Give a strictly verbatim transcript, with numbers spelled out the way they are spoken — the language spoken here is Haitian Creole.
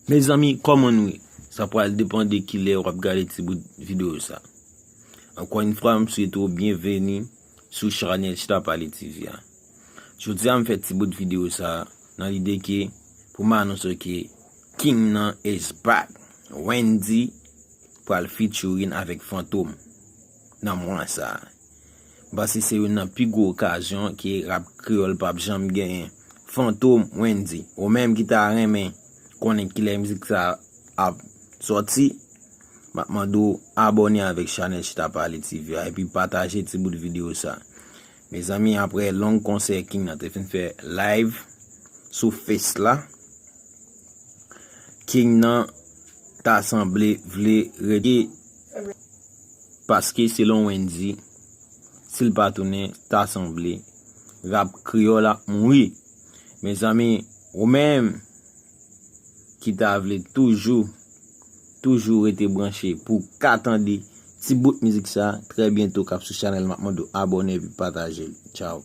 Mezanmi, kòman nou ye? Sa pral depann de kilè w ap gade ti bout videyo sa. Ankò yon fwa, m swete w byenveni sou chanèl Chita Pale T V a. Jodi a, m fè ti bout videyo sa nan lide ke pou m anonse ke King nan is back. Wendy pral featuring avèk Fantom nan mwa sa a. M panse se youn nan pi gwo okazyon ke rap kreyòl p ap janm genyen. Fantom, Wendy, ou menm ki ta renmen konnen kilè mizik sa ap sòti, m ap mande w abòne avèk chanèl Chita Pale T V a epi pataje ti bout videyo sa. Mezanmi, apre long konsè King nan te fin fè live sou Face la, King nan ta sanble vle rete paske selon Wendy, si l pa tounen, ta sanble rap kreyòl ap mouri. Mezanmi, ou menm ki ta vle toujou, toujou rete branche pou w ka tande ti bout mizik sa, trè byento k ap sou chanèl, m ap mande w abòne epi pataje l. Tchao.